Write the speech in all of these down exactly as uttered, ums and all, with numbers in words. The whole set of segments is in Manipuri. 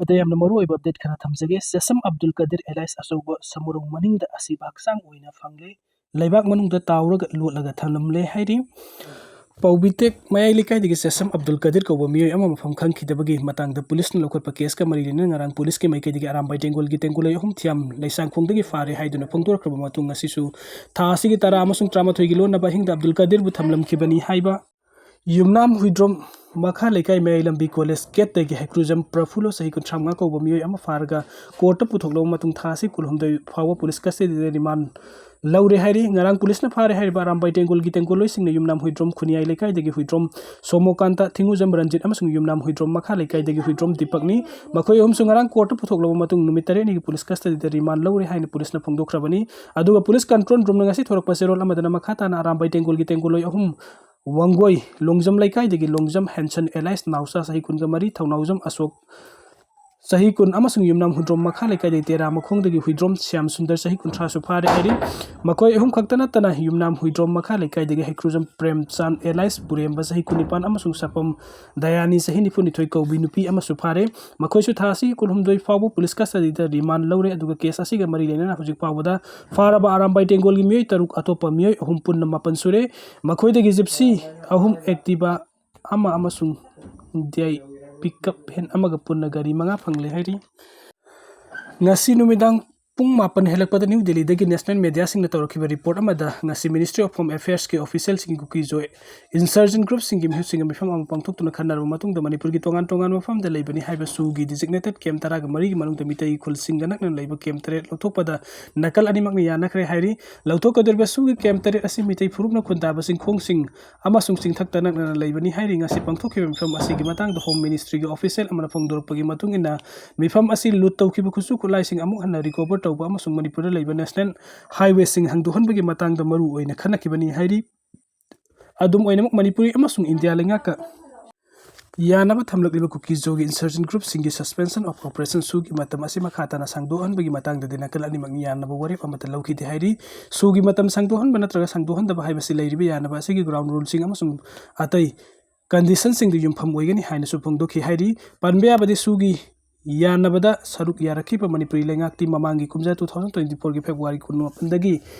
ꯄꯗ ꯌꯥꯝꯅ ꯃꯔꯨ ꯑꯣꯏꯕ update ꯈꯔ ꯊꯝꯖꯒꯦ꯫ ꯁꯦꯁꯝ ꯑꯕꯗꯨꯜ ꯀꯗꯤꯔ alias ꯑꯆꯧꯕ ꯁꯃꯨꯔꯧ ꯃꯅꯤꯡꯗ ꯑꯁꯤꯕ ꯍꯛꯆꯥꯡ ꯑꯣꯏꯅ ꯐꯪꯂꯦ꯫ ꯂꯩꯕꯥꯛ ꯃꯅꯨꯡꯗ ꯇꯥꯎꯔꯒ ꯂꯣꯠꯂꯒ ꯊꯝꯂꯝꯂꯦ ꯍꯥꯏꯔꯤ꯫ ꯄꯥꯎꯕꯤꯇꯦꯛ ꯃꯌꯥꯏ ꯂꯩꯀꯥꯏꯗꯒꯤ ꯁꯦꯁꯝ ꯑꯕꯗꯨꯜ ꯀꯗꯤꯔ ꯀꯧꯕ ꯃꯤꯑꯣꯏ ꯑꯃ ꯃꯐꯝ ꯈꯪꯈꯤꯗꯕꯒꯤ ꯃꯇꯥꯡꯗ ꯄꯨꯂꯤꯁꯅ ꯂꯧꯈꯠꯄ ꯀꯦꯁꯀ ꯃꯔꯤ ꯂꯩꯅꯅ ꯉꯔꯥꯡ ꯄꯨꯂꯤꯁꯀꯤ ꯃꯥꯏꯀꯩꯗꯒꯤ ꯑꯔꯥꯝꯕꯥꯏ ꯇꯦꯡꯒꯣꯜꯒꯤ ꯇꯦꯡꯒꯣꯂꯩ ꯑꯍꯨꯝ ꯊꯤꯌꯥꯝ ꯂꯩꯁꯥꯡꯈꯣꯡꯗꯒꯤ ꯐꯥꯔꯦ ꯍꯥꯏꯗꯨꯅ ꯐꯣꯡꯗꯣꯔꯛꯈ꯭ꯔꯕ ꯃꯇꯨꯡ, ꯉꯁꯤꯁꯨ ꯊꯥ ꯑꯁꯤꯒꯤ ꯇꯔꯥ ꯑꯃꯁꯨꯡ ꯇꯔꯥꯃꯥꯊꯣꯏꯒꯤ ꯂꯣꯟꯅꯕ ꯑꯍꯤꯡꯗ ꯑꯕꯗꯨꯜ ꯀꯗꯤꯔꯕꯨ ꯊꯝꯂꯝꯈꯤꯕꯅꯤ ꯍꯥꯏꯕ ꯌꯨꯝꯅꯥꯝ ꯍꯨꯏꯗ꯭ꯔꯣꯝ ꯃꯈꯥ ꯂꯩꯀꯥꯏ ꯃꯌꯥꯏ ꯂꯝꯕꯤ ꯀꯣꯂꯦꯖ ꯒꯦꯠꯇꯒꯤ ꯍꯩꯀ꯭ꯔꯨꯖꯝ ꯄ꯭ꯔꯐꯨꯜꯂꯣ ꯆꯍꯤ ꯀꯨꯟꯊ꯭ꯔꯥ ꯃꯉꯥ ꯀꯧꯕ ꯃꯤꯑꯣꯏ ꯑꯃ ꯐꯥꯔꯒ ꯀꯣꯔꯠꯇ ꯄꯨꯊꯣꯛꯂꯕ ꯃꯇꯨꯡ ꯊꯥ ꯑꯁꯤ ꯀꯨꯟꯍꯨꯝꯗꯣꯏ ꯐꯥꯎꯕ ꯄꯨꯂꯤꯁ ꯀꯁꯇꯗꯤꯗ ꯔꯤꯃꯥꯟ ꯂꯧꯔꯦ ꯍꯥꯏꯔꯤ꯫ ꯉꯔꯥꯡ ꯄꯨꯂꯤꯁꯅ ꯐꯥꯔꯦ ꯍꯥꯏꯔꯤꯕ ꯑꯔꯥꯝꯕꯥꯏ ꯇꯦꯡꯒꯣꯜꯒꯤ ꯇꯦꯡꯒꯣꯜꯂꯣꯏꯁꯤꯡꯅ ꯌꯨꯝꯅꯥꯝ ꯍꯨꯏꯗ꯭ꯔꯣꯝ ꯈꯨꯟꯌꯥꯏ ꯂꯩꯀꯥꯏꯗꯒꯤ ꯍꯨꯏꯗ꯭ꯔꯣꯝ ꯁꯣꯃꯣꯀꯥꯟꯇ, ꯊꯤꯡꯉꯨꯖꯝ ꯔꯟꯖꯤꯠ ꯑꯃꯁꯨꯡ ꯌꯨꯝꯅꯥꯝ ꯍꯨꯏꯗ꯭ꯔꯣꯝ ꯃꯈꯥ ꯂꯩꯀꯥꯏꯗꯒꯤ ꯍꯨꯏꯗ꯭ꯔꯣꯝ ꯗꯤꯄꯛꯅꯤ꯫ ꯃꯈꯣꯏ ꯑꯍꯨꯝꯁꯨ ꯉꯔꯥꯡ ꯀꯣꯔꯠꯇ ꯄꯨꯊꯣꯛꯂꯕ ꯃꯇꯨꯡ ꯅꯨꯃꯤꯠ ꯇꯔꯦꯠꯅꯤꯒꯤ ꯄꯨꯂꯤꯁ ꯀꯁꯇꯗꯤꯗ ꯔꯤꯃꯥꯟ ꯂꯧꯔꯦ ꯍꯥꯏꯅ ꯄꯨꯂꯤꯁꯅ ꯐꯣꯡꯗꯣꯛꯈ꯭ꯔꯕꯅꯤ꯫ ꯑꯗꯨꯒ ꯄꯨꯂꯤꯁ ꯀꯟꯇ꯭ꯔꯣꯜ ꯔꯨꯝꯅ ꯉꯁꯤ ꯊꯣꯔꯛꯄ ꯆꯦꯔꯣꯜ ꯑꯃꯗꯅ ꯃꯈꯥ ꯇꯥꯅ ꯑꯔꯥꯝꯕꯥꯏ ꯇꯦꯡꯒꯣꯜꯒꯤ ꯇꯦꯡꯒꯣꯜꯂꯣꯏ ꯑꯍꯨꯝ ꯋꯥꯡꯒꯣꯏ ꯂꯣꯡꯖꯝ ꯂꯩꯀꯥꯏꯗꯒꯤ ꯂꯣꯡꯖꯝ ꯍꯦꯟꯁꯟ alias ꯅꯥꯎꯆꯥ ꯆꯍꯤ ꯀꯨꯟꯒ ꯃꯔꯤ, ꯊꯧꯅꯥꯎꯖꯝ ꯑꯁꯣꯛ ꯆꯍꯤ ꯀꯨꯟ ꯑꯃꯁꯨꯡ ꯌꯨꯝꯅꯥꯝ ꯍꯨꯏꯗ꯭ꯔꯣꯝ ꯃꯈꯥ ꯂꯩꯀꯥꯏꯗꯒꯤ ꯇꯦꯔꯥ ꯃꯈꯣꯡꯗꯒꯤ ꯍꯨꯏꯗ꯭ꯔꯣꯝ ꯁ꯭ꯌꯥꯝ ꯁꯨꯟꯗꯔ ꯆꯍꯤ ꯀꯨꯟꯊ꯭ꯔꯥꯁꯨ ꯐꯥꯔꯦ ꯍꯥꯏꯔꯤ꯫ ꯃꯈꯣꯏ ꯑꯍꯨꯝ ꯈꯛꯇ ꯅꯠꯇꯅ ꯌꯨꯝꯅꯥꯝ ꯍꯨꯏꯗ꯭ꯔꯣꯝ ꯃꯈꯥ ꯂꯩꯀꯥꯏꯗꯒꯤ ꯍꯩꯀ꯭ꯔꯨꯖꯝ ꯄ꯭ꯔꯦꯝꯆꯥꯟ alias ꯄꯨꯔꯦꯝꯕ ꯆꯍꯤ ꯀꯨꯟꯅꯤꯄꯥꯟ ꯑꯃꯁꯨꯡ ꯁꯄꯝ ꯗꯌꯥꯅꯤ ꯆꯍꯤ ꯅꯤꯐꯨꯅꯤꯊꯣꯏ ꯀꯧꯕꯤ ꯅꯨꯄꯤ ꯑꯃꯁꯨ ꯐꯥꯔꯦ꯫ ꯃꯈꯣꯏꯁꯨ ꯊꯥ ꯑꯁꯤꯒꯤ ꯀꯨꯟꯍꯨꯝꯗꯣꯏ ꯐꯥꯎꯕ ꯄꯨꯂꯤꯁ ꯀꯁꯇꯗꯤꯗ ꯔꯤꯃꯥꯟ ꯂꯧꯔꯦ꯫ ꯑꯗꯨꯒ ꯀꯦꯁ ꯑꯁꯤꯒ ꯃꯔꯤ ꯂꯩꯅꯅ ꯍꯧꯖꯤꯛ ꯐꯥꯎꯕꯗ ꯐꯥꯔꯕ ꯑꯔꯥꯝꯕꯥꯏ ꯇꯦꯡꯒꯣꯜꯒꯤ ꯃꯤꯑꯣꯏ ꯇꯔꯨꯛ, ꯑꯇꯣꯞꯄ ꯃꯤꯑꯣꯏ ꯑꯍꯨꯝ, ꯄꯨꯟꯅ ꯃꯥꯄꯟ ꯁꯨꯔꯦ꯫ ꯃꯈꯣꯏꯗꯒꯤ ꯖꯤꯞꯁꯤ ꯑꯍꯨꯝ, ꯑꯦꯛꯇꯤꯚꯥ ꯑꯃ ꯑꯃꯁꯨꯡ ꯗꯤꯑꯥꯏ ꯄꯤꯛꯑꯞ ꯚꯦꯟ ꯑꯃꯒ ꯄꯨꯟꯅ ꯒꯥꯔꯤ ꯃꯉꯥ ꯐꯪꯂꯦ ꯍꯥꯏꯔꯤ꯫ ꯉꯁꯤ ꯅꯨꯃꯤꯗꯥꯡ ꯄꯨꯡ ꯃꯥꯄꯟ ꯍꯦꯜꯂꯛꯄꯗ ꯅ꯭ꯌꯨ ꯗꯦꯜꯂꯤꯗꯒꯤ ꯅꯦꯁꯅꯦꯜ ꯃꯦꯗꯤꯌꯥꯁꯤꯡꯅ ꯇꯧꯔꯛꯈꯤꯕ ꯔꯤꯄꯣꯔꯠ ꯑꯃꯗ ꯉꯁꯤ ꯃꯤꯅꯤꯁꯇ꯭ꯔꯤ ꯑꯣꯐ ꯍꯣꯝ ꯑꯦꯐꯤꯌꯔꯁꯀꯤ ꯑꯣꯐꯤꯁꯤꯌꯦꯜꯁꯤꯡꯒꯤ ꯀꯨꯀꯤ ꯖꯣꯏ ꯏꯟꯁꯔꯖꯦꯟ ꯒ꯭ꯔꯨꯞꯁꯤꯡꯒꯤ ꯃꯤꯍꯨꯠꯁꯤꯡꯒ ꯃꯤꯐꯝ ꯑꯃ ꯄꯥꯡꯊꯣꯛꯇꯨꯅ ꯈꯟꯅꯔꯕ ꯃꯇꯨꯡꯗ ꯃꯅꯤꯄꯨꯔꯒꯤ ꯇꯣꯉꯥꯟ ꯇꯣꯉꯥꯟꯕ ꯃꯐꯝꯗ ꯂꯩꯕꯅꯤ ꯍꯥꯏꯕ ꯁꯨꯒꯤ ꯗꯤꯖꯤꯒꯅꯦꯇꯦꯠ ꯀꯦꯝꯞ ꯇꯔꯥꯒ ꯃꯔꯤꯒꯤ ꯃꯅꯨꯡꯗ ꯃꯤꯇꯩ ꯈꯨꯜꯁꯤꯡꯒ ꯅꯛꯅꯅ ꯂꯩꯕ ꯀꯦꯝꯞ ꯇꯔꯦꯠ ꯂꯧꯊꯣꯛꯄꯗ ꯅꯥꯀꯜ ꯑꯅꯤꯃꯛꯅ ꯌꯥꯅꯈ꯭ꯔꯦ ꯍꯥꯏꯔꯤ꯫ ꯂꯧꯊꯣꯛꯀꯗꯧꯔꯤꯕ ꯁꯨꯒꯤ ꯀꯦꯝꯞ ꯇꯔꯦꯠ ꯑꯁꯤ ꯃꯤꯇꯩ ꯐꯨꯔꯨꯞꯅ ꯈꯨꯟꯗꯥꯕꯁꯤꯡ ꯈꯣꯡꯁꯤꯡ ꯑꯃꯁꯨꯡ ꯆꯤꯡꯊꯛꯇ ꯅꯛꯅꯅ ꯂꯩꯕꯅꯤ ꯍꯥꯏꯔꯤ꯫ ꯉꯁꯤ ꯄꯥꯡꯊꯣꯛꯈꯤꯕ ꯃꯤꯐꯝ ꯑꯁꯤꯒꯤ ꯃꯇꯥꯡꯗ ꯍꯣꯝ ꯃꯤꯅꯤꯁꯇ꯭ꯔꯤꯒꯤ ꯑꯣꯐꯤꯁꯤꯌꯦꯜ ꯑꯃꯅ ꯐꯣꯡꯗꯣꯔꯛꯄꯒꯤ ꯃꯇꯨꯡ ꯏꯟꯅ, ꯃꯤꯐꯝ ꯑꯁꯤ ꯂꯨꯠ ꯇꯧꯈꯤꯕ ꯈꯨꯠꯁꯨ ꯈꯨꯠꯂꯥꯏꯁꯤꯡ ꯑꯃꯨꯛ ꯍꯟꯅ ꯔꯤꯀꯣꯚꯔ ꯇꯧꯕ ꯑꯃꯁꯨꯡ ꯃꯅꯤꯄꯨꯔꯗ ꯂꯩꯕ ꯅꯦꯁꯅꯦꯜ ꯍꯥꯏꯋꯦꯁꯤꯡ ꯍꯟꯗꯣꯛꯍꯟꯕꯒꯤ ꯃꯇꯥꯡꯗ ꯃꯔꯨ ꯑꯣꯏꯅ ꯈꯟꯅꯈꯤꯕꯅꯤ ꯍꯥꯏꯔꯤ꯫ ꯑꯗꯨꯝ ꯑꯣꯏꯅꯃꯛ, ꯃꯅꯤꯄꯨꯔꯤ ꯑꯃꯁꯨꯡ ꯏꯟꯗꯤꯌꯥ ꯂꯩꯉꯥꯛꯀ ꯌꯥꯅꯕ ꯊꯝꯂꯛꯂꯤꯕ ꯀꯨꯀꯤꯖꯣꯒꯤ ꯏꯟꯁꯔꯖꯦꯟ ꯒ꯭ꯔꯨꯞꯁꯤꯡꯒꯤ ꯁꯁꯄꯦꯟꯁꯟ ꯑꯣꯐ ꯑꯣꯄꯔꯦꯁꯟ ꯁꯨꯒꯤ ꯃꯇꯝ ꯑꯁꯤ ꯃꯈꯥ ꯇꯥꯅ ꯁꯥꯡꯗꯣꯛꯍꯟꯕꯒꯤ ꯃꯇꯥꯡꯗꯗꯤ ꯅꯥꯀꯜ ꯑꯅꯤꯃꯛꯅ ꯌꯥꯅꯕ ꯋꯥꯔꯦꯞ ꯑꯃꯠꯇ ꯂꯧꯈꯤꯗꯦ ꯍꯥꯏꯔꯤ꯫ ꯁꯨꯒꯤ ꯃꯇꯝ ꯁꯥꯡꯗꯣꯛꯍꯟꯕ ꯅꯠꯇ꯭ꯔꯒ ꯁꯥꯡꯗꯣꯛꯍꯟꯗꯕ ꯍꯥꯏꯕꯁꯤ ꯂꯩꯔꯤꯕ ꯌꯥꯅꯕ ꯑꯁꯤꯒꯤ ꯒ꯭ꯔꯥꯎꯟ ꯔꯨꯜꯁꯤꯡ ꯑꯃꯁꯨꯡ ꯑꯇꯩ ꯀꯟꯗꯤꯁꯟꯁꯤꯡꯗ ꯌꯨꯝꯐꯝ ꯑꯣꯏꯒꯅꯤ ꯍꯥꯏꯅꯁꯨ ꯐꯣꯡꯗꯣꯛꯈꯤ ꯍꯥꯏꯔꯤ꯫ ꯄꯟꯕ ꯌꯥꯕꯗꯤ ꯁꯨꯒꯤ ꯌꯥꯅꯕꯗ ꯁꯔꯨꯛ ꯌꯥꯔꯛꯈꯤꯕ ꯃꯅꯤꯄꯨꯔꯤ ꯂꯩꯉꯥꯛꯇꯤ ꯃꯃꯥꯡꯒꯤ ꯀꯨꯝꯖꯥ two thousand twenty fourꯒꯤ February ꯀꯨꯟꯃꯥꯄꯟꯗꯒꯤ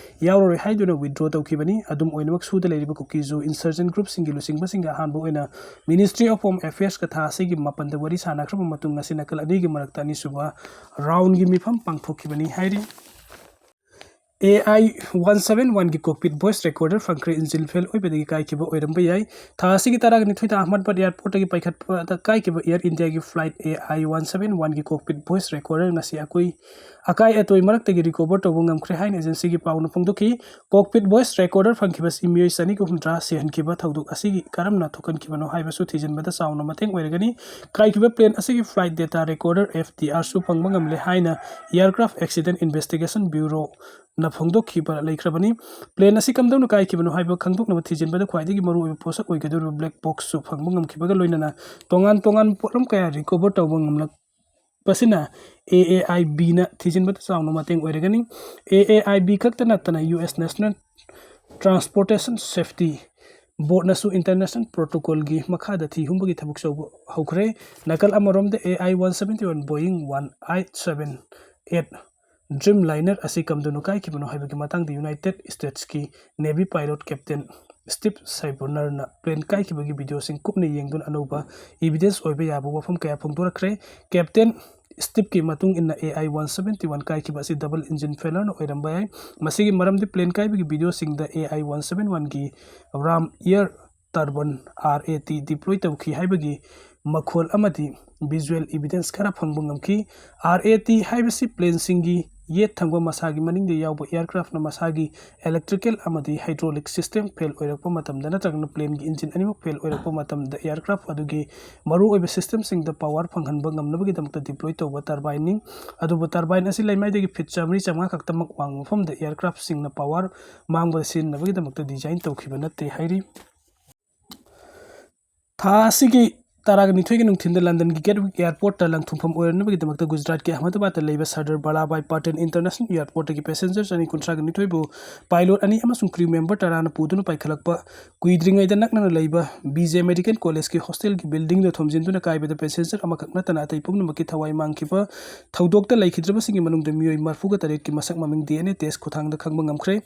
ꯌꯥꯎꯔꯔꯣꯏ ꯍꯥꯏꯗꯨꯅ withdraw ꯇꯧꯈꯤꯕꯅꯤ꯫ ꯑꯗꯨꯝ ꯑꯣꯏꯅꯃꯛ ꯁꯨꯗ ꯂꯩꯔꯤꯕ ꯀꯨꯀꯤꯖꯨ insurgent groupꯁꯤꯡꯒꯤ ꯂꯨꯆꯤꯡꯕꯁꯤꯡꯒ ꯑꯍꯥꯟꯕ ꯑꯣꯏꯅ Ministry of Home Affairsꯀ ꯊꯥ ꯑꯁꯤꯒꯤ ꯃꯥꯄꯟꯗ ꯋꯥꯔꯤ ꯁꯥꯅꯈ꯭ꯔꯕ ꯃꯇꯨꯡ ꯉꯁꯤ ꯅꯥꯀꯜ ꯑꯅꯤꯒꯤ ꯃꯔꯛꯇ ꯑꯅꯤꯁꯨꯕ roundꯒꯤ ꯃꯤꯐꯝ ꯄꯥꯡꯊꯣꯛꯈꯤꯕꯅꯤ ꯍꯥꯏꯔꯤ꯫ AI one seven oneꯒꯤ cockpit voice recorder ꯐꯪꯈ꯭ꯔꯦ꯫ Engine fail ꯑꯣꯏꯕꯗꯒꯤ ꯀꯥꯏꯈꯤꯕ ꯑꯣꯏꯔꯝꯕ ꯌꯥꯏ꯫ ꯊꯥ ꯑꯁꯤꯒꯤ ꯇꯔꯥꯅꯤꯊꯣꯏꯗ Ahmedabad airportꯇꯒꯤ ꯄꯥꯏꯈꯠꯄꯗ ꯀꯥꯏꯈꯤꯕ Air Indiaꯒꯤ flight AI one seven oneꯒꯤ cockpit voice recorder ꯉꯁꯤ ꯑꯀꯣꯏ ꯑꯀꯥꯏ ꯑꯇꯣꯏ ꯃꯔꯛꯇꯒꯤ recover ꯇꯧꯕ ꯉꯝꯈ꯭ꯔꯦ ꯍꯥꯏꯅ agencyꯒꯤ ꯄꯥꯎꯅ ꯐꯣꯡꯗꯣꯛꯈꯤ꯫ Cockpit voice recorder ꯐꯪꯈꯤꯕꯁꯤ ꯃꯤꯑꯣꯏ ꯆꯅꯤꯒ ꯍꯨꯝꯗ꯭ꯔꯥ ꯁꯤꯍꯟꯈꯤꯕ ꯊꯧꯗꯣꯛ ꯑꯁꯤꯒꯤ ꯀꯔꯝꯅ ꯊꯣꯛꯍꯟꯈꯤꯕꯅꯣ ꯍꯥꯏꯕꯁꯨ ꯊꯤꯖꯤꯟꯕꯗ ꯆꯥꯎꯅ ꯃꯇꯦꯡ ꯑꯣꯏꯔꯒꯅꯤ꯫ ꯀꯥꯏꯈꯤꯕ plane ꯑꯁꯤꯒꯤ flight data recorder FDRꯁꯨ ꯐꯪꯕ ꯉꯝꯂꯦ ꯍꯥꯏꯅ Aircraft Accident Investigation Bureauꯅ ꯐꯣꯡꯗꯣꯛꯈꯤꯕ ꯂꯩꯈ꯭ꯔꯕꯅꯤ꯫ Plane ꯑꯁꯤ ꯀꯝꯗꯧꯅ ꯀꯥꯏꯈꯤꯕꯅꯣ ꯍꯥꯏꯕ ꯈꯪꯗꯣꯛꯅꯕ ꯊꯤꯖꯤꯟꯕꯗ ꯈ꯭ꯋꯥꯏꯗꯒꯤ ꯃꯔꯨꯑꯣꯏꯕ ꯄꯣꯠꯁꯛ ꯑꯣꯏꯒꯗꯧꯔꯤꯕ black boxꯁꯨ ꯐꯪꯕ ꯉꯝꯈꯤꯕꯒ ꯂꯣꯏꯅꯅ ꯇꯣꯉꯥꯟ ꯇꯣꯉꯥꯟꯕ ꯄꯣꯠꯂꯝ ꯀꯌꯥ recover ꯇꯧꯕ ꯉꯝꯂꯛꯄꯁꯤꯅ AAIBꯅ ꯊꯤꯖꯤꯟꯕꯗ ꯆꯥꯎꯅ ꯃꯇꯦꯡ ꯑꯣꯏꯔꯒꯅꯤ꯫ AAIB ꯈꯛꯇ ꯅꯠꯇꯅ US National Transportation Safety Boardꯅꯁꯨ international protocolꯒꯤ ꯃꯈꯥꯗ ꯊꯤ ꯍꯨꯝꯕꯒꯤ ꯊꯕꯛ ꯇꯧꯕ ꯍꯧꯈ꯭ꯔꯦ꯫ ꯅꯥꯀꯜ ꯑꯃꯔꯣꯝꯗ AI one seventy one Boeing one eight seven eight Dreamliner ꯑꯁꯤ ꯀꯝꯗꯧꯅ ꯀꯥꯏꯈꯤꯕꯅꯣ ꯍꯥꯏꯕꯒꯤ ꯃꯇꯥꯡꯗ United Statesꯀꯤ Navy pilot Captain Steve Scrivenerꯅ plane ꯀꯥꯏꯈꯤꯕꯒꯤ videoꯁꯤꯡ ꯀꯨꯞꯅ ꯌꯦꯡꯗꯨꯅ ꯑꯅꯧꯕ evidence ꯑꯣꯏꯕ ꯌꯥꯕ ꯋꯥꯐꯝ ꯀꯌꯥ ꯐꯣꯡꯗꯣꯔꯛꯈ꯭ꯔꯦ꯫ Captain Steveꯀꯤ ꯃꯇꯨꯡ ꯏꯟꯅ AI one seventy one ꯀꯥꯏꯈꯤꯕ ꯑꯁꯤ double engine failureꯅ ꯑꯣꯏꯔꯝꯕ ꯌꯥꯏ꯫ ꯃꯁꯤꯒꯤ ꯃꯔꯝꯗꯤ plane ꯀꯥꯏꯕꯒꯤ videoꯁꯤꯡꯗ AI one seven oneꯒꯤ ram air turbine RAT deploy ꯇꯧꯈꯤ ꯍꯥꯏꯕꯒꯤ ꯃꯈꯣꯜ ꯑꯃꯗꯤ visual evidence ꯈꯔ ꯐꯪꯕ ꯉꯝꯈꯤ꯫ RAT ꯍꯥꯏꯕꯁꯤ planeꯁꯤꯡꯒꯤ ꯌꯦꯠ ꯊꯪꯕ ꯃꯁꯥꯒꯤ ꯃꯅꯤꯡꯗ ꯌꯥꯎꯕ aircraftꯅ ꯃꯁꯥꯒꯤ electrical ꯑꯃꯗꯤ hydraulic system fail ꯑꯣꯏꯔꯛꯄ ꯃꯇꯝꯗ ꯅꯠꯇ꯭ꯔꯒꯅ planeꯒꯤ engine ꯑꯅꯤꯃꯛ fail ꯑꯣꯏꯔꯛꯄ ꯃꯇꯝꯗ aircraft ꯑꯗꯨꯒꯤ ꯃꯔꯨꯑꯣꯏꯕ systemꯁꯤꯡꯗ power ꯐꯪꯍꯟꯕ ꯉꯝꯅꯕꯒꯤꯗꯃꯛꯇ deploy ꯇꯧꯕ turbineꯅꯤ꯫ ꯑꯗꯨꯕꯨ turbine ꯑꯁꯤ ꯂꯩꯃꯥꯏꯗꯒꯤ feet ꯆꯥꯃꯔꯤ ꯆꯥꯃꯉꯥ ꯈꯛꯇꯃꯛ ꯋꯥꯡꯕ ꯃꯐꯝꯗ aircraftꯁꯤꯡꯅ power ꯃꯥꯡꯕꯗ ꯁꯤꯖꯤꯟꯅꯕꯒꯤꯗꯃꯛꯇ design ꯇꯧꯈꯤꯕ ꯅꯠꯇꯦ ꯍꯥꯏꯔꯤ꯫ ꯊꯥ ꯑꯁꯤꯒꯤ ꯇꯔꯥꯒ ꯅꯤꯊꯣꯏꯒꯤ ꯅꯨꯡꯊꯤꯟꯗ ꯂꯟꯗꯟꯒꯤ ꯒꯦꯠꯋꯤꯛ ꯑꯦꯌꯥꯔꯄꯣꯔꯠꯇ ꯂꯪꯊꯨꯝꯐꯝ ꯑꯣꯏꯔꯅꯕꯒꯤꯗꯃꯛꯇ ꯒꯨꯖꯔꯥꯠꯀꯤ ꯑꯍꯃꯗꯥꯕꯥꯗꯇ ꯂꯩꯕ ꯁꯔꯗꯥꯔ ꯕꯂꯥꯕꯥꯏ ꯄꯥꯇꯦꯜ ꯏꯟꯇꯔꯅꯦꯁꯅꯦꯜ ꯑꯦꯌꯥꯔꯄꯣꯔꯠꯇꯒꯤ ꯄꯦꯁꯦꯟꯖꯔ ꯆꯅꯤ ꯀꯨꯟꯊ꯭ꯔꯥꯒ ꯅꯤꯊꯣꯏꯕꯨ ꯄꯥꯏꯂꯣꯠ ꯑꯅꯤ ꯑꯃꯁꯨꯡ ꯀ꯭ꯔꯤꯎ ꯃꯦꯝꯕꯔ ꯇꯔꯥꯅ ꯄꯨꯗꯨꯅ ꯄꯥꯏꯈꯠꯂꯛꯄ ꯀꯨꯏꯗ꯭ꯔꯤꯉꯩꯗ ꯅꯛꯅꯅ ꯂꯩꯕ ꯕꯤ ꯖꯦ ꯃꯦꯗꯤꯀꯦꯜ ꯀꯣꯂꯦꯖꯀꯤ ꯍꯣꯁꯇꯦꯜꯒꯤ ꯕꯤꯜꯗꯤꯡꯗ ꯊꯣꯝꯖꯤꯟꯗꯨꯅ ꯀꯥꯏꯕꯗ ꯄꯦꯁꯦꯟꯖꯔ ꯑꯃꯈꯛ ꯅꯠꯇꯅ ꯑꯇꯩ ꯄꯨꯝꯅꯃꯛꯀꯤ ꯊꯋꯥꯏ ꯃꯥꯡꯈꯤꯕ ꯊꯧꯗꯣꯛꯇ ꯂꯩꯈꯤꯗ꯭ꯔꯕꯁꯤꯡꯒꯤ ꯃꯅꯨꯡꯗ ꯃꯤꯑꯣꯏ ꯃꯔꯤꯐꯨꯒ ꯇꯔꯦꯠꯀꯤ ꯃꯁꯛ ꯃꯃꯤꯡ ꯗꯤ ꯑꯦꯟ ꯑꯦ ꯇꯦꯁ ꯈꯨꯊꯥꯡꯗ ꯈꯪꯕ ꯉꯝꯈ꯭ꯔꯦ꯫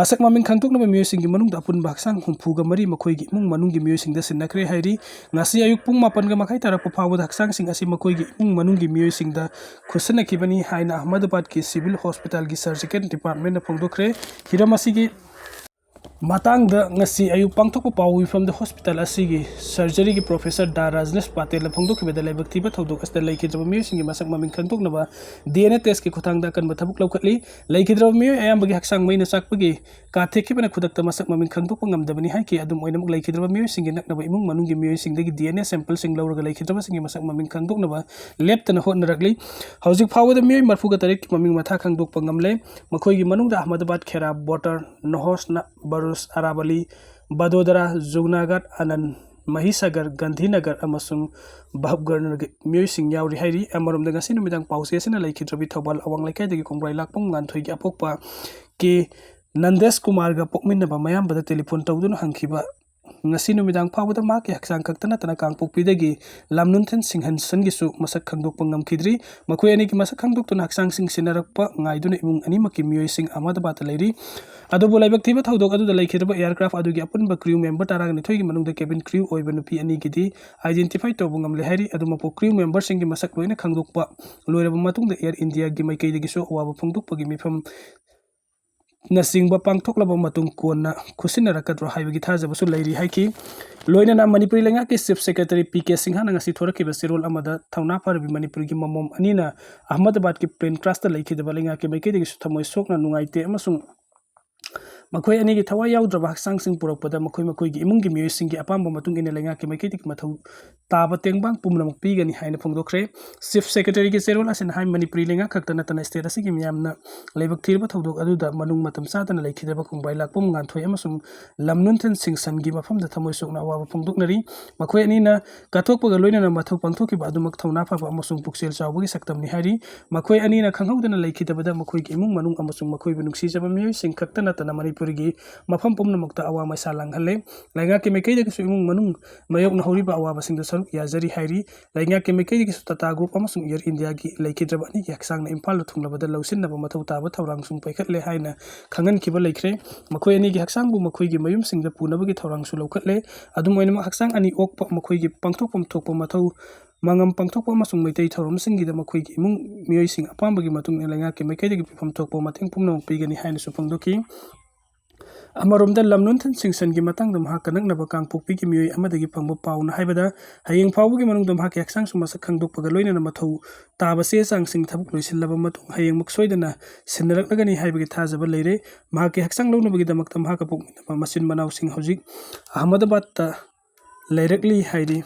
ꯃꯁꯛ ꯃꯃꯤꯡ ꯈꯪꯗꯣꯛꯅꯕ ꯃꯤꯑꯣꯏꯁꯤꯡꯒꯤ ꯃꯅꯨꯡꯗ ꯑꯄꯨꯟꯕ ꯍꯛꯆꯥꯡ ꯍꯨꯝꯐꯨꯒ ꯃꯔꯤ ꯃꯈꯣꯏꯒꯤ ꯏꯃꯨꯡ ꯃꯅꯨꯡꯒꯤ ꯃꯤꯑꯣꯏꯁꯤꯡꯗ ꯁꯤꯟꯅꯈ꯭ꯔꯦ ꯍꯥꯏꯔꯤ꯫ ꯉꯁꯤ ꯑꯌꯨꯛ ꯄꯨꯡ ꯃꯥꯄꯟꯒ ꯃꯈꯥꯏ ꯇꯥꯔꯛꯄ ꯐꯥꯎꯕꯗ ꯍꯛꯆꯥꯡꯁꯤꯡ ꯑꯁꯤ ꯃꯈꯣꯏꯒꯤ ꯏꯃꯨꯡ ꯃꯅꯨꯡꯒꯤ ꯃꯤꯑꯣꯏꯁꯤꯡꯗ ꯈꯨꯠꯁꯤꯟꯅꯈꯤꯕꯅꯤ ꯍꯥꯏꯅ ꯑꯍꯃꯗꯥꯕꯥꯗꯀꯤ ꯁꯤꯚꯤꯜ ꯍꯣꯁꯄꯤꯇꯥꯜꯒꯤ ꯁꯔꯖꯤꯀꯦꯜ ꯗꯤꯄꯥꯔꯠꯃꯦꯟꯅ ꯐꯣꯡꯗꯣꯛꯈ꯭ꯔꯦ꯫ ꯍꯤꯔꯝ ꯑꯁꯤꯒꯤ ꯃꯇꯥꯡꯗ ꯉꯁꯤ ꯑꯌꯨꯛ ꯄꯥꯡꯊꯣꯛꯄ ꯄꯥꯎ ꯃꯤꯐꯝꯗ ꯍꯣꯁꯄꯤꯇꯥꯜ ꯑꯁꯤꯒꯤ ꯁꯔꯖꯔꯤꯒꯤ ꯄ꯭ꯔꯣꯐꯦꯁꯔ ꯗꯥ ꯔꯥꯖꯅꯦꯁ ꯄꯥꯇꯦꯜꯅ ꯐꯣꯡꯗꯣꯛꯈꯤꯕꯗ ꯂꯥꯏꯕꯛ ꯊꯤꯕ ꯊꯧꯗꯣꯛ ꯑꯁꯤꯗ ꯂꯩꯈꯤꯗ꯭ꯔꯕ ꯃꯤꯑꯣꯏꯁꯤꯡꯒꯤ ꯃꯁꯛ ꯃꯃꯤꯡ ꯈꯪꯗꯣꯛꯅꯕ ꯗꯤ ꯑꯦꯟ ꯑꯦ ꯇꯦꯁꯀꯤ ꯈꯨꯠꯊꯥꯡꯗ ꯑꯀꯟꯕ ꯊꯕꯛ ꯂꯧꯈꯠꯂꯤ꯫ ꯂꯩꯈꯤꯗ꯭ꯔꯕ ꯃꯤꯑꯣꯏ ꯑꯌꯥꯝꯕꯒꯤ ꯍꯛꯆꯥꯡ ꯃꯩꯅ ꯆꯥꯛꯄꯒꯤ ꯀꯥ ꯊꯦꯛꯈꯤꯕꯅ ꯈꯨꯗꯛꯇ ꯃꯁꯛ ꯃꯃꯤꯡ ꯈꯪꯗꯣꯛꯄ ꯉꯝꯗꯕꯅꯤ ꯍꯥꯏꯈꯤ꯫ ꯑꯗꯨꯝ ꯑꯣꯏꯅꯃꯛ, ꯂꯩꯈꯤꯗ꯭ꯔꯕ ꯃꯤꯑꯣꯏꯁꯤꯡꯒꯤ ꯅꯛꯅꯕ ꯏꯃꯨꯡ ꯃꯅꯨꯡꯒꯤ ꯃꯤꯑꯣꯏꯁꯤꯡꯗꯒꯤ ꯗꯤ ꯑꯦꯟ ꯑꯦ ꯁꯦꯝꯄꯜꯁꯤꯡ ꯂꯧꯔꯒ ꯂꯩꯈꯤꯗ꯭ꯔꯕꯁꯤꯡꯒꯤ ꯃꯁꯛ ꯃꯃꯤꯡ ꯈꯪꯗꯣꯛꯅꯕ ꯂꯦꯞꯇꯅ ꯍꯣꯠꯅꯔꯛꯂꯤ꯫ ꯍꯧꯖꯤꯛ ꯐꯥꯎꯕꯗ ꯃꯤꯑꯣꯏ ꯃꯔꯤꯐꯨꯒ ꯇꯔꯦꯠꯀꯤ ꯃꯃꯤꯡ ꯃꯊꯥ ꯈꯪꯗꯣꯛꯄ ꯉꯝꯂꯦ꯫ ꯃꯈꯣꯏꯒꯤ ꯃꯅꯨꯡꯗ ꯑꯍꯃꯗꯥꯕꯥꯗ ꯈꯦꯔꯥ ꯕꯣꯇꯔ, ꯅꯣꯍꯣꯁꯅꯥ, ꯕꯔꯨꯁ, ꯑꯔꯥꯕꯂꯤ, ꯕꯗꯣꯗꯔꯥ, ꯖꯨꯅꯥꯒꯥꯗ, ꯑꯅꯟ, ꯃꯍꯤꯁꯥꯒꯔ, ꯒꯥꯟꯙꯤꯅꯒꯔ ꯑꯃꯁꯨꯡ ꯚꯥꯕꯒꯔꯅꯒꯤ ꯃꯤꯑꯣꯏꯁꯤꯡ ꯌꯥꯎꯔꯤ ꯍꯥꯏꯔꯤ꯫ ꯑꯃꯔꯣꯝꯗ, ꯉꯁꯤ ꯅꯨꯃꯤꯗꯥꯡ ꯄꯥꯎꯆꯦ ꯑꯁꯤꯅ ꯂꯩꯈꯤꯗ꯭ꯔꯕꯤ ꯊꯧꯕꯥꯜ ꯑꯋꯥꯡ ꯂꯩꯀꯥꯏꯗꯒꯤ ꯀꯣꯡꯕ꯭ꯔꯥꯏ ꯂꯥꯛꯄꯝ ꯉꯥꯟꯊꯣꯏꯒꯤ ꯑꯄꯣꯛꯄ ꯀꯦ ꯅꯟꯗꯦꯁ ꯀꯨꯃꯥꯔꯒ ꯄꯣꯛꯃꯤꯟꯅꯕ ꯃꯌꯥꯝꯕꯗ ꯇꯦꯂꯤꯐꯣꯟ ꯇꯧꯗꯨꯅ ꯍꯪꯈꯤꯕ, ꯉꯁꯤ ꯅꯨꯃꯤꯗꯥꯡ ꯐꯥꯎꯕꯗ ꯃꯍꯥꯛꯀꯤ ꯍꯛꯆꯥꯡ ꯈꯛꯇ ꯅꯠꯇꯅ ꯀꯥꯡꯄꯣꯛꯄꯤꯗꯒꯤ ꯂꯝꯅꯨꯟꯊꯦꯟ ꯁꯤꯡꯍꯟꯁꯟꯒꯤꯁꯨ ꯃꯁꯛ ꯈꯪꯗꯣꯛꯄ ꯉꯝꯈꯤꯗ꯭ꯔꯤ꯫ ꯃꯈꯣꯏ ꯑꯅꯤꯒꯤ ꯃꯁꯛ ꯈꯪꯗꯣꯛꯇꯨꯅ ꯍꯛꯆꯥꯡꯁꯤꯡ ꯁꯤꯟꯅꯔꯛꯄ ꯉꯥꯏꯗꯨꯅ ꯏꯃꯨꯡ ꯑꯅꯤꯃꯛꯀꯤ ꯃꯤꯑꯣꯏꯁꯤꯡ ꯑꯍꯃꯗꯥꯕꯥꯗꯇ ꯂꯩꯔꯤ꯫ ꯑꯗꯨꯕꯨ ꯂꯥꯏꯕꯛ ꯊꯤꯕ ꯊꯧꯗꯣꯛ ꯑꯗꯨꯗ ꯂꯩꯈꯤꯗ꯭ꯔꯕ ꯑꯦꯌꯥꯔꯀ꯭ꯔꯥꯐ ꯑꯗꯨꯒꯤ ꯑꯄꯨꯟꯕ ꯀ꯭ꯔꯤꯎ ꯃꯦꯝꯕꯔ ꯇꯔꯥꯒ ꯅꯤꯊꯣꯏꯒꯤ ꯃꯅꯨꯡꯗ ꯀꯦꯕꯤꯟ ꯀ꯭ꯔꯤꯎ ꯑꯣꯏꯕ ꯅꯨꯄꯤ ꯑꯅꯤꯒꯤꯗꯤ ꯑꯥꯏꯗꯦꯟꯇꯤꯐꯥꯏ ꯇꯧꯕ ꯉꯝꯂꯦ ꯍꯥꯏꯔꯤ꯫ ꯑꯗꯨꯃꯛꯄꯨ, ꯀ꯭ꯔꯤꯎ ꯃꯦꯝꯕꯔꯁꯤꯡꯒꯤ ꯃꯁꯛ ꯂꯣꯏꯅ ꯈꯪꯗꯣꯛꯄ ꯂꯣꯏꯔꯕ ꯃꯇꯨꯡꯗ ꯑꯦꯌꯥꯔ ꯏꯟꯗꯤꯌꯥꯒꯤ ꯃꯥꯏꯀꯩꯗꯒꯤꯁꯨ ꯑꯋꯥꯕ ꯐꯣꯡꯗꯣꯛꯄꯒꯤ ꯃꯤꯐꯝ ꯅꯆꯤꯡꯕ ꯄꯥꯡꯊꯣꯛꯂꯕ ꯃꯇꯨꯡ ꯀꯣꯟꯅ ꯈꯨꯠꯁꯤꯟꯅꯔꯛꯀꯗ꯭ꯔꯣ ꯍꯥꯏꯕꯒꯤ ꯊꯥꯖꯕꯁꯨ ꯂꯩꯔꯤ ꯍꯥꯏꯈꯤ꯫ ꯂꯣꯏꯅꯅ ꯃꯅꯤꯄꯨꯔꯤ ꯂꯩꯉꯥꯛꯀꯤ ꯆꯤꯐ ꯁꯦꯀ꯭ꯔꯦꯇꯔꯤ ꯄꯤ ꯀꯦ ꯁꯤꯡꯍꯅ ꯉꯁꯤ ꯊꯣꯔꯛꯈꯤꯕ ꯆꯦꯔꯣꯜ ꯑꯃꯗ ꯊꯧꯅꯥ ꯐꯔꯕꯤ ꯃꯅꯤꯄꯨꯔꯒꯤ ꯃꯃꯣꯝ ꯑꯅꯤꯅ ꯑꯍꯃꯗꯥꯕꯥꯗꯀꯤ ꯄ꯭ꯂꯦꯟ ꯀ꯭ꯔꯥꯁꯇ ꯂꯩꯈꯤꯗꯕ ꯂꯩꯉꯥꯛꯀꯤ ꯃꯥꯏꯀꯩꯗꯒꯤꯁꯨ ꯊꯃꯣꯏ ꯁꯣꯛꯅ ꯅꯨꯡꯉꯥꯏꯇꯦ ꯑꯃꯁꯨꯡ ꯃꯈꯣꯏ ꯑꯅꯤꯒꯤ ꯊꯋꯥꯏ ꯌꯥꯎꯗ꯭ꯔꯕ ꯍꯛꯆꯥꯡꯁꯤꯡ ꯄꯨꯔꯛꯄꯗ ꯃꯈꯣꯏ ꯃꯈꯣꯏꯒꯤ ꯏꯃꯨꯡꯒꯤ ꯃꯤꯑꯣꯏꯁꯤꯡꯒꯤ ꯑꯄꯥꯝꯕ ꯃꯇꯨꯡ ꯏꯟꯅ ꯂꯩꯉꯥꯛꯀꯤ ꯃꯥꯏꯀꯩꯗꯒꯤ ꯃꯊꯧ ꯇꯥꯕ ꯇꯦꯡꯕꯥꯡ ꯄꯨꯝꯅꯃꯛ ꯄꯤꯒꯅꯤ ꯍꯥꯏꯅ ꯐꯣꯡꯗꯣꯛꯈ꯭ꯔꯦ꯫ ꯆꯤꯐ ꯁꯦꯀ꯭ꯔꯦꯇꯔꯤꯒꯤ ꯆꯦꯔꯣꯜ ꯑꯁꯤꯅ ꯍꯥꯏ, ꯃꯅꯤꯄꯨꯔꯤ ꯂꯩꯉꯥꯛ ꯈꯛꯇ ꯅꯠꯇꯅ ꯁ꯭ꯇꯦꯠ ꯑꯁꯤꯒꯤ ꯃꯤꯌꯥꯝꯅ ꯂꯥꯏꯕꯛ ꯊꯤꯔꯕ ꯊꯧꯗꯣꯛ ꯑꯗꯨꯗ ꯃꯅꯨꯡ ꯃꯇꯝ ꯆꯥꯗꯅ ꯂꯩꯈꯤꯗꯕ ꯀꯣꯡꯕꯥꯏ ꯂꯥꯛꯄꯝ ꯉꯥꯟꯊꯣꯏ ꯑꯃꯁꯨꯡ ꯂꯝ ꯅꯨꯟꯊꯟ ꯁꯤꯡꯁꯟꯒꯤ ꯃꯐꯝꯗ ꯊꯃꯣꯏ ꯁꯣꯛꯅ ꯑꯋꯥꯕ ꯐꯣꯡꯗꯣꯛꯅꯔꯤ꯫ ꯃꯈꯣꯏ ꯑꯅꯤꯅ ꯀꯠꯊꯣꯛꯄꯒ ꯂꯣꯏꯅꯅ ꯃꯊꯧ ꯄꯥꯡꯊꯣꯛꯈꯤꯕ ꯑꯗꯨꯃꯛ ꯊꯧꯅꯥ ꯐꯕ ꯑꯃꯁꯨꯡ ꯄꯨꯛꯆꯦꯜ ꯆꯥꯎꯕꯒꯤ ꯁꯛꯇꯝꯅꯤ ꯍꯥꯏꯔꯤ꯫ ꯃꯈꯣꯏ ꯑꯅꯤꯅ ꯈꯪꯍꯧꯗꯅ ꯂꯩꯈꯤꯗꯕꯗ ꯃꯈꯣꯏꯒꯤ ꯏꯃꯨꯡ ꯃꯅꯨꯡ ꯑꯃꯁꯨꯡ ꯃꯈꯣꯏꯕꯨ ꯅꯨꯡꯁꯤꯖꯕ ꯃꯤꯑꯣꯏꯁꯤꯡ ꯈꯛꯇ ꯅꯠꯇꯅ ꯃꯅꯤꯄꯨꯔꯒꯤ ꯃꯐꯝ ꯄꯨꯝꯅꯃꯛꯇ ꯑꯋꯥ ꯃꯩꯁꯥ ꯂꯥꯡꯍꯜꯂꯦ꯫ ꯂꯩꯉꯥꯛꯀꯤ ꯃꯥꯏꯀꯩꯗꯒꯤꯁꯨ ꯏꯃꯨꯡ ꯃꯅꯨꯡ ꯃꯥꯌꯣꯛꯅꯍꯧꯔꯤꯕ ꯑꯋꯥꯕꯁꯤꯡꯗ ꯁꯔꯨꯛ ꯌꯥꯖꯔꯤ ꯍꯥꯏꯔꯤ꯫ ꯂꯩꯉꯥꯛꯀꯤ ꯃꯥꯏꯀꯩꯗꯒꯤꯁꯨ ꯇꯥꯇꯥ ꯒ꯭ꯔꯨꯞ ꯑꯃꯁꯨꯡ ꯏꯌꯔ ꯏꯟꯗꯤꯌꯥꯒꯤ ꯂꯩꯈꯤꯗ꯭ꯔꯕ ꯑꯅꯤꯒꯤ ꯍꯛꯆꯥꯡꯅ ꯏꯝꯐꯥꯜꯗ ꯊꯨꯡꯂꯕꯗ ꯂꯧꯁꯤꯟꯅꯕ ꯃꯊꯧ ꯇꯥꯕ ꯊꯧꯔꯥꯡꯁꯨ ꯄꯥꯏꯈꯠꯂꯦ ꯍꯥꯏꯅ ꯈꯪꯍꯟꯈꯤꯕ ꯂꯩꯈ꯭ꯔꯦ꯫ ꯃꯈꯣꯏ ꯑꯅꯤꯒꯤ ꯍꯛꯆꯥꯡꯕꯨ ꯃꯈꯣꯏꯒꯤ ꯃꯌꯨꯝꯁꯤꯡꯗ ꯄꯨꯅꯕꯒꯤ ꯊꯧꯔꯥꯡꯁꯨ ꯂꯧꯈꯠꯂꯦ꯫ ꯑꯗꯨꯝ ꯑꯣꯏꯅꯃꯛ, ꯍꯛꯆꯥꯡ ꯑꯅꯤ ꯑꯣꯛꯄ ꯃꯈꯣꯏꯒꯤ ꯄꯥꯡꯊꯣꯛꯐꯝ ꯊꯣꯛꯄ ꯃꯊꯧ ꯃꯉꯝ ꯄꯥꯡꯊꯣꯛꯄ ꯑꯃꯁꯨꯡ ꯃꯩꯇꯩ ꯊꯧꯔꯝꯁꯤꯡꯒꯤꯗ ꯃꯈꯣꯏꯒꯤ ꯏꯃꯨꯡ ꯃꯤꯑꯣꯏꯁꯤꯡ ꯑꯄꯥꯝꯕꯒꯤ ꯃꯇꯨꯡ ꯏꯟꯅ ꯂꯩꯉꯥꯛꯀꯤ ꯃꯥꯏꯀꯩꯗꯒꯤ ꯄꯤꯐꯝ ꯊꯣꯛꯄ ꯃꯇꯦꯡ ꯄꯨꯝꯅꯃꯛ ꯄꯤꯒꯅꯤ ꯍꯥꯏꯅꯁꯨ ꯐꯣꯡꯗꯣꯛꯈꯤ꯫ ꯑꯃꯔꯣꯝꯗ, ꯂꯝ ꯅꯨꯟꯊꯟ ꯁꯤꯡꯁꯟꯒꯤ ꯃꯇꯥꯡꯗ ꯃꯍꯥꯛꯀ ꯅꯛꯅꯕ ꯀꯥꯡꯄꯣꯛꯄꯤꯒꯤ ꯃꯤꯑꯣꯏ ꯑꯃꯗꯒꯤ ꯐꯪꯕ ꯄꯥꯎꯅ ꯍꯥꯏꯕꯗ, ꯍꯌꯦꯡ ꯐꯥꯎꯕꯒꯤ ꯃꯅꯨꯡꯗ ꯃꯍꯥꯛꯀꯤ ꯍꯛꯆꯥꯡꯁꯨ ꯃꯁꯛ ꯈꯪꯗꯣꯛꯄꯒ ꯂꯣꯏꯅꯅ ꯃꯊꯧ ꯇꯥꯕ ꯆꯦ ꯆꯥꯡꯁꯤꯡ ꯊꯕꯛ ꯂꯣꯏꯁꯤꯜꯂꯕ ꯃꯇꯨꯡ ꯍꯌꯦꯡꯃꯛ ꯁꯣꯏꯗꯅ ꯁꯤꯟꯅꯔꯛꯂꯒꯅꯤ ꯍꯥꯏꯕꯒꯤ ꯊꯥꯖꯕ ꯂꯩꯔꯦ꯫ ꯃꯍꯥꯛꯀꯤ ꯍꯛꯆꯥꯡ ꯂꯧꯅꯕꯒꯤꯗꯃꯛꯇ ꯃꯍꯥꯛꯀ ꯄꯣꯛꯃꯤꯟꯅꯕ ꯃꯆꯤꯟ ꯃꯅꯥꯎꯁꯤꯡ ꯍꯧꯖꯤꯛ ꯑꯍꯃꯗꯕꯥꯗꯇ ꯂꯩꯔꯛꯂꯤ ꯍꯥꯏꯔꯤ꯫